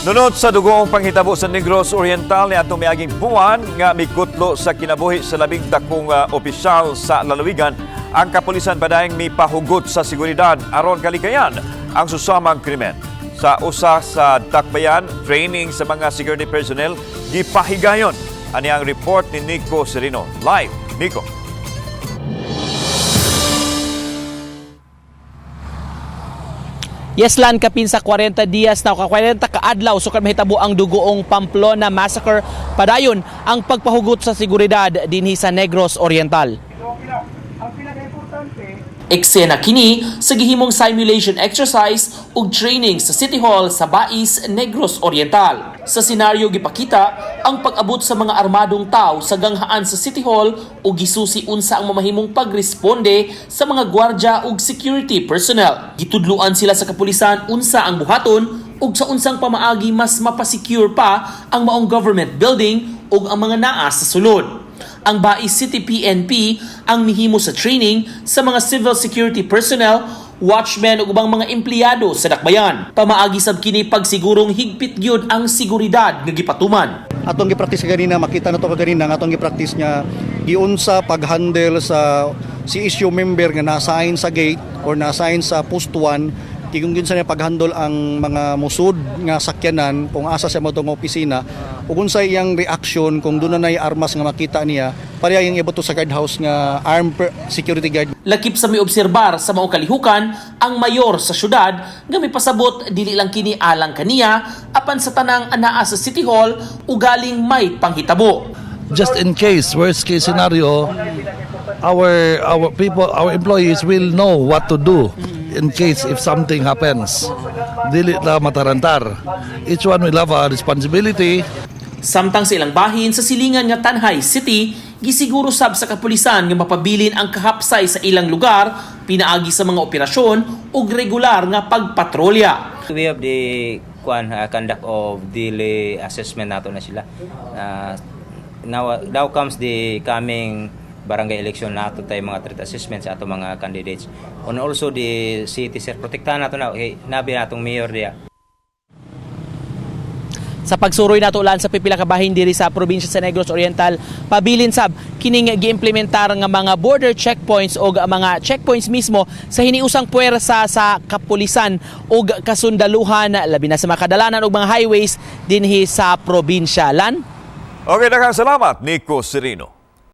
Nunot sa dugoong panghitabo sa Negros Oriental ni atong miaging buwan nga mikutlo sa kinabuhi sa labing dakong opisyal sa lalawigan, ang kapulisan padayong mipahugot sa seguridad aron kalikayan ang susamang krimen. Sa usa sa dakbayan, training sa mga security personnel gipahigayon. Ani ang report ni Nico Serino. Live, Nico. Yes, Lan, kapin sa 40 dias na ka 40 ka adlaw sukad mahitabo ang dugoong Pamplona Massacre, padayon ang pagpahugot sa seguridad dinhi sa Negros Oriental. Eksena kini sa gihimong simulation exercise ug training sa City Hall sa Bais, Negros Oriental. Sa senaryo gipakita ang pag-abot sa mga armadong tao sa ganghaan sa City Hall ug gisusi unsa ang mamahimong pagresponde sa mga gwardya ug security personnel. Gitudluan sila sa kapulisan unsa ang buhaton ug sa unsang pamaagi mas mapasecure pa ang maong government building ug ang mga naa sa sulod. Ang Bais City PNP ang mihimo sa training sa mga civil security personnel, watchmen ug ubang mga empleyado sa dakbayan. Pamaagi sab kini pagsigurong higpit gyud ang seguridad nga gipatuman. Atong gi-practice kaganina, makita na to kaganina nga atong gi-practice niya giunsa pag-handle sa si issue member nga na-assign sa gate or na-assign sa post 1, kung giunsa niya pag-handle ang mga musud nga sakyanan kung asa siya moadtong opisina ug unsay iyang reaction kung doon na armas nga makita niya pareha yung ibuto sa guard house nga armed security guard. Lakip sa miobserbar sa maong kalihukan ang mayor sa syudad nga mipasabot dili lang kini alang kaniya apan sa tanang anaa sa City Hall ugaling may panghitabo. Just in case, worst case scenario, our people, our employees will know what to do in case if something happens. Dili la matarantar. Each one will have a responsibility. Samtang sa ilang bahin sa silingan nga Tanjay City, gisiguro sab sa kapulisan nga mapabilin ang kahapsay sa ilang lugar pinaagi sa mga operasyon ug regular nga pagpatrolya. We have the kuan conduct of daily assessment nato na sila. Now comes the coming barangay election, nato tayo mga threat assessment sa ato mga candidates. And also the city, sir, protektahan nato na okay, nabi natong mayor diya. Sa pagsuroy nato, Lan, sa pipila ka bahin diri sa probinsya sa Negros Oriental, pabilin sab kining giimplementar nga mga border checkpoints o mga checkpoints mismo sa hiniusang puwersa sa kapulisan ug kasundaluhan, labi na sa mga kadalanan ug mga highways dinhi sa probinsya. Lan. Okay, daghang salamat, Nico Serino.